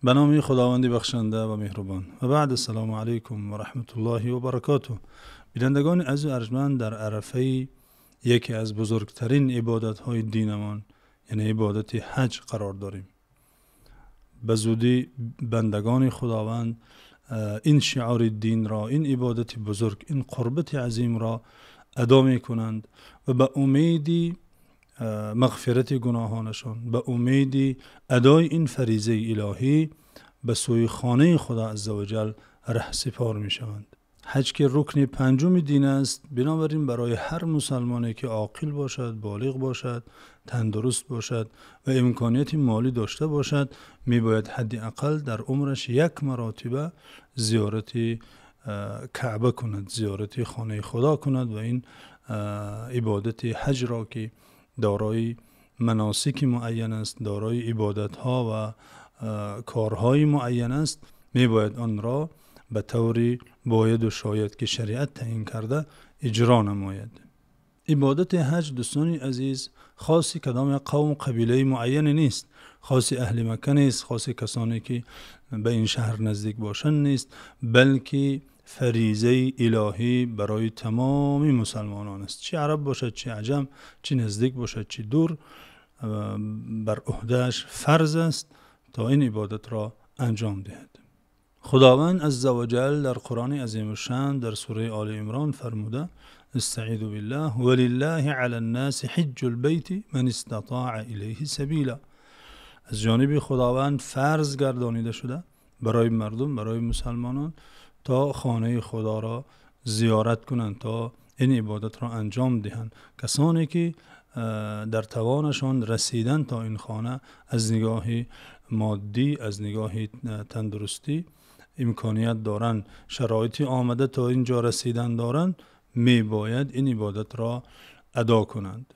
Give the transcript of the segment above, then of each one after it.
Ба номи Худованди бахшанда ва меҳрубон. Ва баъд, ассалому алайкум ва раҳматуллоҳи ва баракотуҳ. Бинандагони азиз, арҷманд, дар арафаи яке аз бузургтарин ибодатҳои динамон, яъне ибодати ҳаҷ, қарор дорем. Ба зудӣ бандагони Худованд ин шиори динро, ин ибодати бузург, ин қурбати азимро адо мекунанд ва ба умеди мағфирати гуноҳонашон, ба умеди адои ин фаризаи илоҳӣ ба сӯи хонаи Худо азза ва ҷалл раҳсипор мешаванд. Ҳаҷ ки рукни панҷуми дин аст, бинобар ин барои ҳар мусулмоне ки оқил бошад, болиғ бошад, тандуруст бошад ва имконияти молӣ дошта бошад, мебояд ҳадди ақал дар умраш як маротиба зиёрати Каъба кунад, зиёрати хонаи Худо кунад ва ин ибодати ҳаҷро, ки дорои маносики муайян аст, дорои ибодатҳо ва корҳои муайян аст, мебояд онро ба тавре бояду шояд ки шариат таъйин карда иҷро намояд. Ибодати ҳаҷ, дӯстони азиз, хоси кадом як қавму қабилаи муайяне нест, хоси аҳли Макка нест, хоси касоне ки ба ин шаҳр наздик бошанд нест, балки фаризаи илоҳӣ барои тамоми мусулмонон аст. Чӣ араб бошад, чӣ аҷам, чӣ наздик бошад, чӣ дур, бар уҳдааш фарз аст то ин ибодатро анҷом диҳад. Худованд азза ва ҷалл дар Қуръони азимушшаън дар сураи Оли Имрон фармуда: Астаъизу биллаҳ, валиллаҳи алан-носи ҳиҷҷул байти ман истатоа илайҳи сабила. Аз ҷониби Худованд фарз гардонида шуда барои мардум, барои мусулмонон, то хонаи Худоро зиёрат кунанд, то ин ибодатро анҷом диҳанд. Касоне ки дар тавонашон расидан то ин хона аз нигоҳи моддӣ, аз нигоҳи тандурустӣ имконият доранд, шароити омада то инҷо расидан доранд, мебояд ин ибодатро адо кунанд.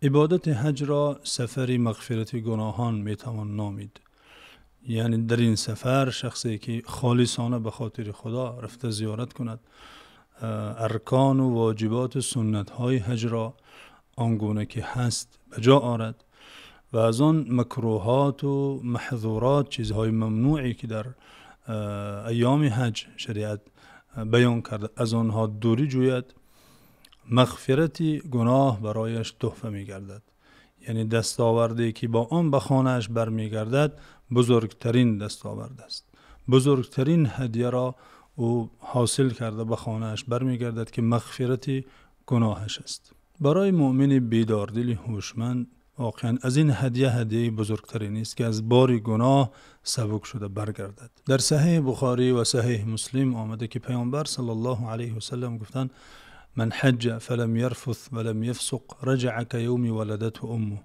Ибодати ҳаҷро сафари мағфирати гуноҳон метавон номид. Яъне дар ин сафар шахсе ки холисона ба хотири Худо рафта зиёрат кунад, аркон ва воҷибот ва суннатҳои ҳаҷро он гуна ки ҳаст ба ҷо орад ва аз он макруҳот ва маҳзурот, чизҳои мамнӯъе ки дар айёми ҳаҷ шариат баён карда, аз онҳо дурӣ ҷӯяд, мағфирати гуноҳ барояш туҳфа мегардад. Яъне дастовардае ки бо он ба хонааш бармегардад бузургтарин дастовард аст. Бузургтарин ҳадияро ӯ ҳосил карда ба хонааш бармегардад ки мағфирати гуноҳаш аст. Барои мӯъмини бедордили ҳушманд воқеан аз ин ҳадия ҳадияи бузургтаре нест ки аз бори гуноҳ сабук шуда баргардад. Дар Саҳеҳи Бухорӣ ва Саҳеҳи Муслим омада ки Паёмбар саллаллоҳу алайҳи васаллам гуфтанд: ман ҳаҷҷа фалам ярфус валам яфсуқ раҷаъа кайавми валадатҳу уммуҳ.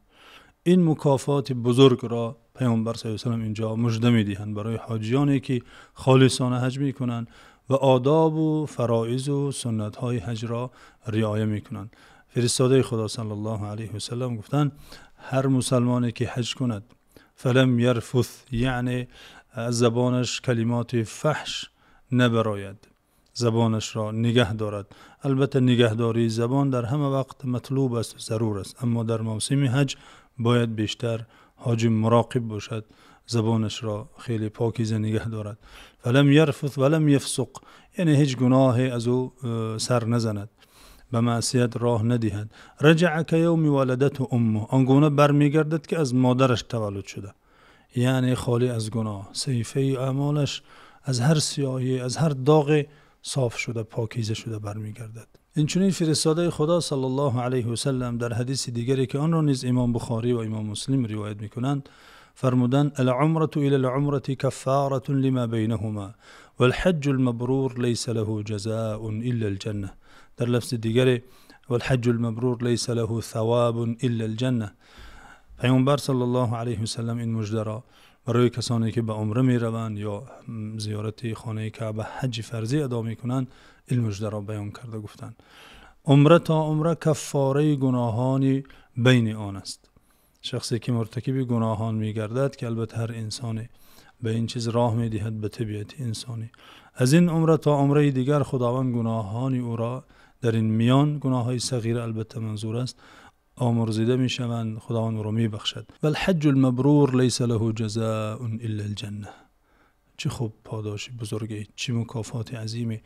Ин мукофоти бузургро Паёмбар саллаллоҳу алайҳи васаллам инҷо мужда медиҳанд барои ҳоҷиёне ки холисона ҳаҷ мекунанд ва одоб ва фароиз ва суннатҳои ҳаҷро риоя мекунанд. Фиристодаи Худо саллаллоҳу алайҳи васаллам гуфтанд: ҳар мусулмоне ки ҳаҷ кунад, фалам ярфус, яъне аз забонаш калимоти фаҳш набарояд, забонашро нигаҳ дорад. Албатта нигаҳдории забон дар ҳама вақт матлуб аст ва зарур аст, аммо дар мавсими ҳаҷ бояд бештар ҳоҷӣ муроқиб бошад, забонашро хеле покиза нигаҳ дорад. Фалам ярфус валам яфсуқ, яъне ҳеҷ гуноҳе аз ӯ сар назанад, ба маъсият роҳ надиҳад. Раҷаъа кайавми валадатҳу уммуҳ, он гуна бармегардад ки аз модараш таваллуд шуда, яъне холӣ аз гуноҳ, саҳифаи аъмолаш аз ҳар сиёҳӣ, аз ҳар доғе соф шуда, покиза шуда бармегардад. Инчунин фиристодаи Худо саллаллоҳу алайҳи васаллам дар ҳадиси дигаре ки онро низ Имом Бухорӣ ва Имом Муслим ривоят мекунанд, фармуданд: ал-умрату илал-умрати каффоратун лима байнаҳума вал-ҳаҷҷул мабрур лайса лаҳу ҷазоун иллал-ҷанна. Дар лафзи дигаре вал-ҳаҷҷул мабрур лайса лаҳу савобун иллал-ҷанна. Паёмбар саллаллоҳу алайҳи васаллам ин муждаро барои касоне ки ба умра мераванд ё зиёрати хонаи Каъба ҳаҷҷи фарзӣ адо мекунанд, ин муждаро баён карда гуфтанд: умра то умра каффораи гуноҳони байни он аст. Шахсе ки муртакиби гуноҳон мегардад, ки албатта ҳар инсоне ба ин чиз роҳ медиҳад ба табиати инсонӣ, аз ин умра то умраи дигар Худованд гуноҳони ӯро дар ин миён, гуноҳҳои сағира албатта манзур аст, омурзида мешаванд, Худованд ӯро мебахшад. Вал-ҳаҷҷул мабрур лайса лаҳу ҷазоун иллал-ҷанна. Чӣ хуб подоши бузурге, чӣ мукофоти азиме!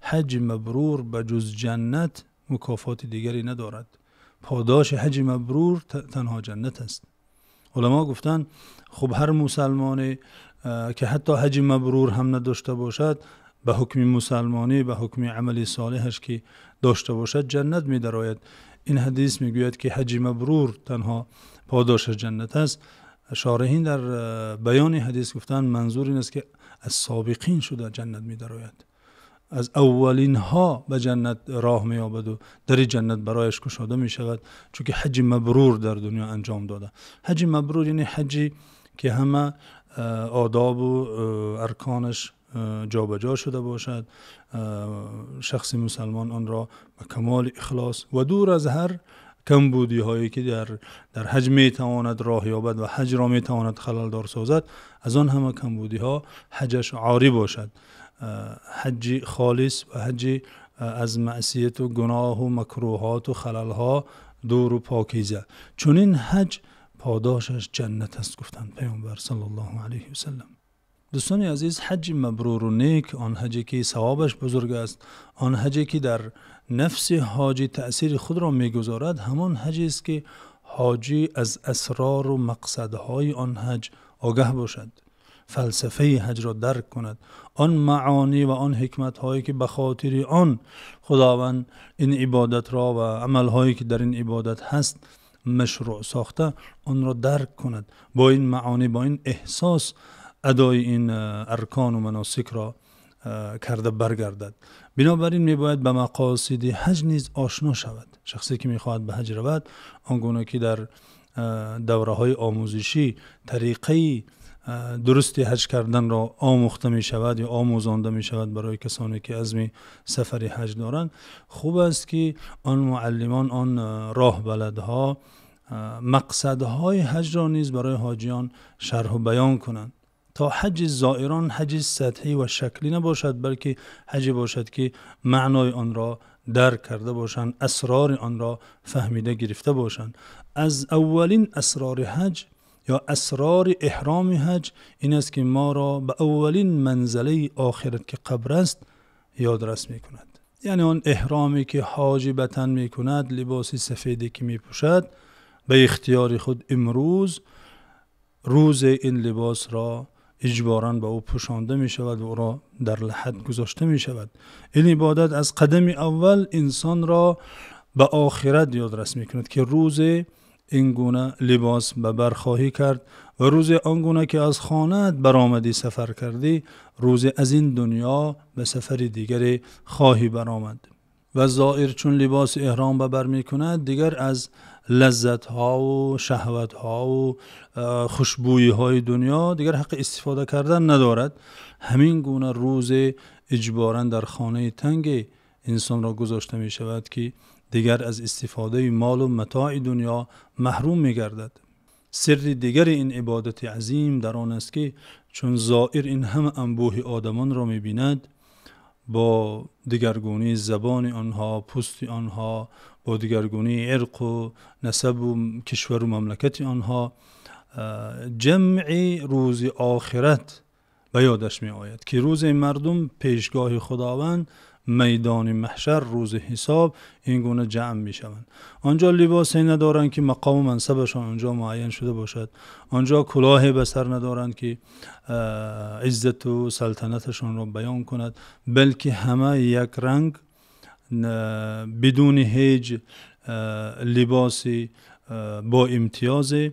Ҳаҷҷи мабрур ба ҷуз ҷаннат мукофоти дигаре надорад. Подоши ҳаҷҷи мабрур танҳо ҷаннат аст. Уламо гуфтанд, хуб, ҳар мусулмоне, ки ҳатто ҳаҷҷи мабрур ҳам надошта бошад, ба ҳукми мусулмонӣ, ба ҳукми амали солеҳаш ки дошта бошад, ҷаннат медарояд. Ин ҳадис мегӯяд, ки ҳаҷҷи мабрур танҳо подошаш ҷаннат аст. Шореҳин дар баёни ҳадис гуфтанд, манзур ин аст, ки аз собиқин шуда ҷаннат медарояд, аз аввалинҳо ба ҷаннат роҳ меёбад ва дари ҷаннат барояш кушода мешавад, чунки ҳаҷҷи мабрур дар дунё анҷом додааст. Ҳаҷҷи мабрур яъне ҳаҷҷе ки ҳама одоб ва арконаш ҷобаҷо шуда бошад, шахси мусулмон онро ба камоли ихлос ва дур аз ҳар камбудиҳое ки дар ҳаҷ метавонад роҳ ёбад ва ҳаҷро метавонад халалдор созад, аз он ҳама камбудиҳо ҳаҷаш орӣ бошад. Ҳаҷҷи холис ва ҳаҷҷи аз маъсият ва гуноҳ ва макруҳот ва халалҳо дур ва покиза. Чунин ҳаҷ подошаш ҷаннат аст, гуфтанд Паёмбар саллаллоҳу алайҳи васаллам. Дӯстони азиз, ҳаҷҷи мабрур ва нек, он ҳаҷе ки савобаш бузург аст, он ҳаҷе ки дар нафси ҳоҷӣ таъсири худро мегузорад, ҳамон ҳаҷест ки ҳоҷӣ аз асрор ва мақсадҳои он ҳаҷ огаҳ бошад, фалсафаи ҳаҷро дарк кунад, он маъонӣ ва он ҳикматҳое ки ба хотири он Худованд ин ибодатро ва амалҳое ки дар ин ибодат ҳаст машрӯъ сохта, онро дарк кунад. Бо ин маъонӣ, бо ин эҳсос адои ин аркон ва маносикро карда баргардад. Бинобар ин мебояд ба мақосиди ҳаҷ низ ошно шавад. Шахсе ки мехоҳад ба ҳаҷ равад, он гуна ки дар давраҳои омӯзишӣ тариқаи дурусти ҳаҷ карданро омӯхта мешавад ё омӯзонда мешавад барои касоне ки азми сафари ҳаҷ доранд, хуб аст ки он муаллимон, он роҳбаладҳо мақсадҳои ҳаҷро низ барои ҳоҷиён шарҳу баён кунанд, то ҳаҷҷи зоирон ҳаҷҷи сатҳӣ ва шаклӣ набошад, балки ҳаҷҷе бошад ки маънои онро дарк карда бошанд, асрори онро фаҳмида гирифта бошанд. Аз аввалин асрори ҳаҷ ё асрори эҳроми ҳаҷ ин аст, ки моро ба аввалин манзилаи охират, ки қабр аст, ёдрас мекунад. Яъне он эҳроме ки ҳоҷӣ ба тан мекунад, либоси сафеде ки мепӯшад, ба ихтиёри худ имрӯз рӯз ин либосро иҷборан ба ӯ пӯшонда мешавад ва ӯро дар лаҳд гузошта мешавад. Ин ибодат аз қадами аввал инсонро ба охират ёдрас мекунад, ки рӯзе ин гуна либос ба бар хоҳӣ кард ва рӯзе он гуна ки аз хонаат баромадӣ, сафар кардӣ, рӯзе аз ин дунё ба сафари дигаре хоҳӣ баромад. Ва зоир чун либоси эҳром ба бар мекунад, дигар аз лаззатҳо ва шаҳватҳо ва хушбӯйиҳои дунё дигар ҳақ истифода кардан надорад. Ҳамин гуна рӯзе иҷборан дар хонаи танге инсонро гузошта мешавад, ки дигар аз истифодаи мол ва матои дунё маҳрум мегардад. Сирри дигари ин ибодати азим дар он аст, ки чун зоир ин ҳама анбӯҳи одамонро мебинад, бо дигаргунии забони онҳо, пӯсти онҳо, бо дигаргунии ирқ ва насаб ва кишвар ва мамлакати онҳо, ҷамъи рӯзи охират ба ёдаш меояд, ки рӯзи мардум пешгоҳи Худованд, майдони маҳшар, рӯзи ҳисоб ин гуна ҷамъ мешаванд. Он ҷо либосе надоранд, ки мақом ва мансабашон он ҷо муайян шуда бошад. Он ҷо кулоҳе ба сар надоранд, ки иззат ва салтанаташонро баён кунад, балки ҳама як ранг, бидуни ҳеҷ либоси бо имтиёзе,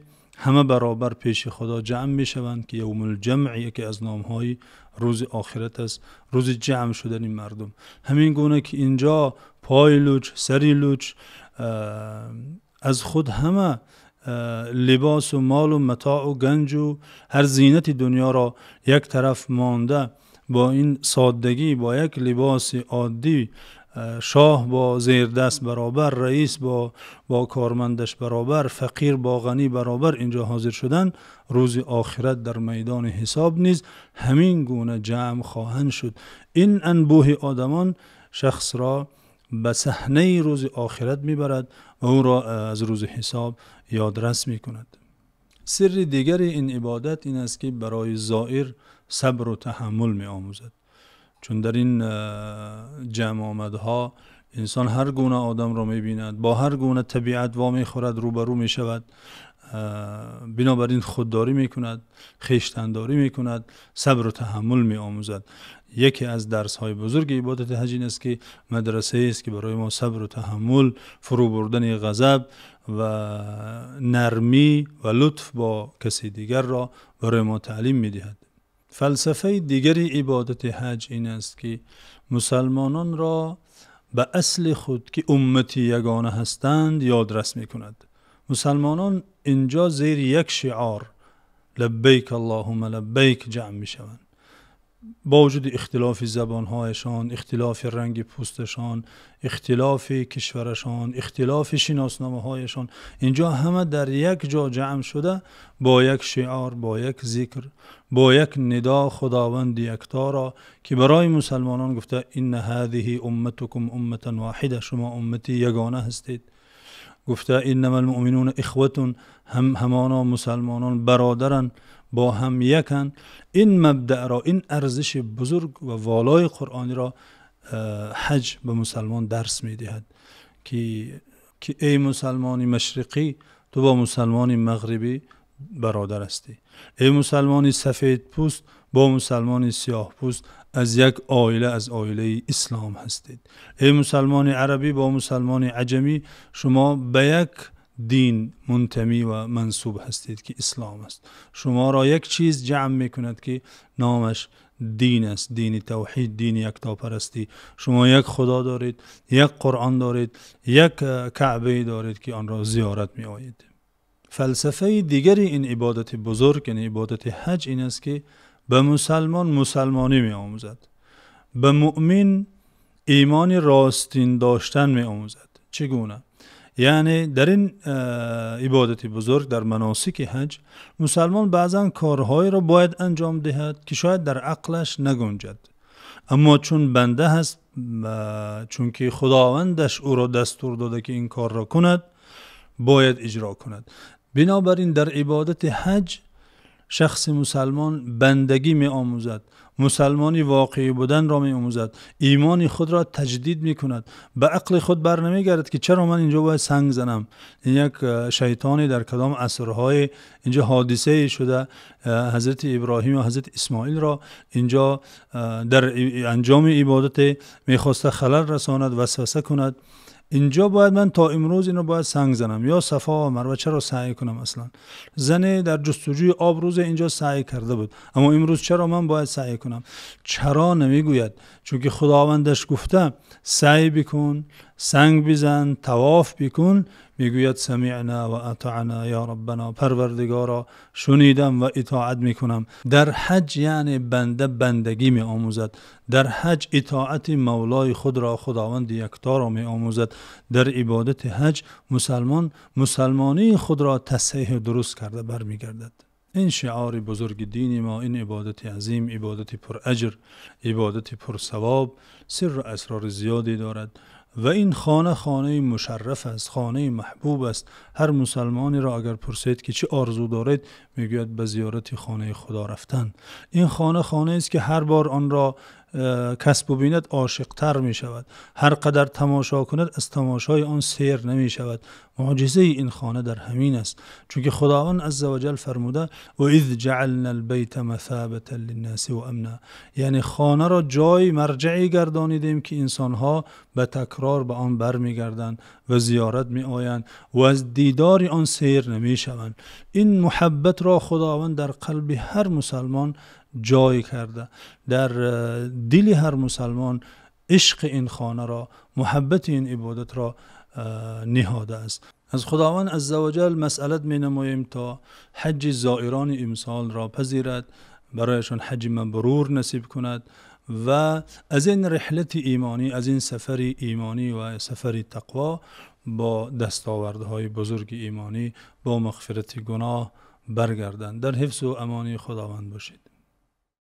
ҳама баробар пеши Худо ҷамъ мешаванд, ки явмул ҷамъ яке аз номҳои рӯзи охират аст, рӯзи ҷамъ шудани мардум. Ҳамин гуна ки инҷо пои луч, сари луч, аз худ ҳама либос ва мол ва матоъ ва ганҷ ва ҳар зинати дунёро як тараф монда, бо ин содагӣ, бо як либоси оддӣ, шоҳ бо зердаст баробар, раис бо кормандаш баробар, фақир бо ғанӣ баробар инҷо ҳозир шуданд, рӯзи охират дар майдони ҳисоб низ ҳамин гуна ҷамъ хоҳанд шуд. Ин анбӯҳи одамон шахсро ба саҳнаи рӯзи охират мебарад ва ӯро аз рӯзи ҳисоб ёдрас мекунад. Сирри дигари ин ибодат ин аст, ки барои зоир сабр ва таҳаммул меомӯзад. Чун дар ин ҷамъомадҳо инсон ҳар гуна одамро мебинад, бо ҳар гуна табиат вомехӯрад, рӯбарӯ мешавад. Бинобар ин худдорӣ мекунад, хештандорӣ мекунад, сабр ва таҳаммул меомӯзад. Яке аз дарсҳои бузурги ибодати ҳаҷ ин аст, ки мадрасае аст, ки барои мо сабр ва таҳаммул, фурӯ бурдани ғазаб ва нармӣ ва лутф бо касе дигарро барои мо таълим медиҳад. Фалсафаи дигари ибодати ҳаҷ ин аст, ки мусулмононро ба асли худ, ки уммати ягона ҳастанд, ёдрас мекунад. Мусулмонон инҷо зери як шиор лаббайк аллоҳумма лаббайк ҷамъ мешаванд. Бо вуҷуди ихтилофи забонҳояшон, ихтилофи ранги пӯсташон, ихтилофи кишварашон, ихтилофи шиносномаҳояшон, инҷо ҳама дар як ҷо ҷамъ шуда бо як шиор, бо як зикр, бо як нидо Худованди якторо, ки барои мусулмонон гуфта инна ҳазиҳи умматукум умматан воҳида, шумо уммати ягона ҳастед, гуфта иннамал муъминуна ихватун, ҳамоно мусулмонон бародаранд, бо ҳам яканд. Ин мабдаъро, ин арзиши бузург ва волои қуръониро ҳаҷ ба мусулмон дарс медиҳад, ки эй мусулмони машриқӣ, ту бо мусулмони мағрибӣ бародар ҳастӣ, эй мусулмони сафедпӯст бо мусулмони сиёҳпӯст аз як оила, аз оилаи ислом ҳастед, эй мусулмони арабӣ бо мусулмони аҷамӣ шумо ба як дин мунтамӣ ва мансуб ҳастед, ки ислом аст. Шуморо як чиз ҷамъ мекунад, ки номаш дин аст, дини тавҳид, дини яктопарастӣ. Шумо як Худо доред, як Қуръон доред, як Каъбае доред, ки онро зиёрат меоед. Фалсафаи дигари ин ибодати бузург, яъне ибодати ҳаҷ, ин аст, ки ба мусулмон мусулмонӣ меомӯзад, ба мӯъмин имони ростин доштан меомӯзад. Чӣ гуна? Яъне дар ин ибодати бузург, дар маносики ҳаҷ, мусулмон баъзан корҳоеро бояд анҷом диҳад, ки шояд дар ақлаш нагунҷад, аммо чун банда ҳаст, чунки Худовандаш ӯро дастур дода, ки ин корро кунад, бояд иҷро кунад. Бинобар ин дар ибодати ҳаҷ шахси мусулмон бандагӣ меомӯзад, мусулмонӣ воқеӣ буданро меомӯзад, имони худро таҷдид мекунад, ба ақли худ барнамегардад, ки чаро ман инҷо бояд санг занам. Ин як шайтоне дар кадом асрҳои инҷо ҳодисае шуда, ҳазрати Иброҳим ва ҳазрати Исмоилро инҷо дар анҷоми ибодат мехоста халал расонад, васваса кунад. Инҷо бояд ман то имрӯз инро бояд санг занам, ё Сафо ва Марва чаро саъй кунам аслан? Зане дар ҷустуҷӯи об рӯзе инҷо саъй карда буд, аммо имрӯз чаро ман бояд саъй кунам? Чаро намегӯяд? Чунки Худовандаш гуфта саъй бикун, санг бизан, тавоф бикун. Мегӯяд самиъна ва атаъна ё Раббана, Парвардигоро шунидам ва итоат мекунам. Дар ҳаҷ яъне банда бандагӣ меомӯзад, дар ҳаҷ итоати Мавлои худро, Худованди якторо меомӯзад. Дар ибодати ҳаҷ мусулмон мусулмонии худро тасҳеҳ ва дуруст карда бармегардад. Ин шиори бузурги дини мо, ин ибодати азим, ибодати пураҷр, ибодати пурсавоб, сирру асрори зиёде дорад ва ин хона хонаи мушарраф аст, хонаи маҳбуб аст. Ҳар мусулмонеро агар пурсед, ки чӣ орзу доред, мегӯяд ба зиёрати хонаи Худо рафтан. Ин хона хонаест, ки ҳар бор онро кас бибинад ошиқтар мешавад, ҳар қадар тамошо кунад аз тамошои он сер намешавад. Мӯъҷизаи ин хона дар ҳамин аст, чунки Худованд азза ва ҷалл фармуда ва из ҷаъалнал байта масобатан линнаси ва амна, яъне хонаро ҷои марҷаъе гардонидем, ки инсонҳо ба такрор ба он бармегарданд ва зиёрат меоянд ва аз дидори он сер намешаванд. Ин муҳаббатро Худованд дар қалби ҳар мусулмон ҷой карда, дар дили ҳар мусулмон ишқи ин хонаро, муҳаббати ин ибодатро ниҳода аст. Аз Худованд азза ва ҷалл масъалат менамоем, то ҳаҷҷи зоирони имсолро пазирад, барояшон ҳаҷҷи мабрур насиб кунад ва аз ин раҳлати имонӣ, аз ин сафари имонӣ ва сафари тақво бо дастовардҳои бузурги имонӣ, бо мағфирати гуноҳ баргарданд. Дар ҳифзу амони Худованд бошед.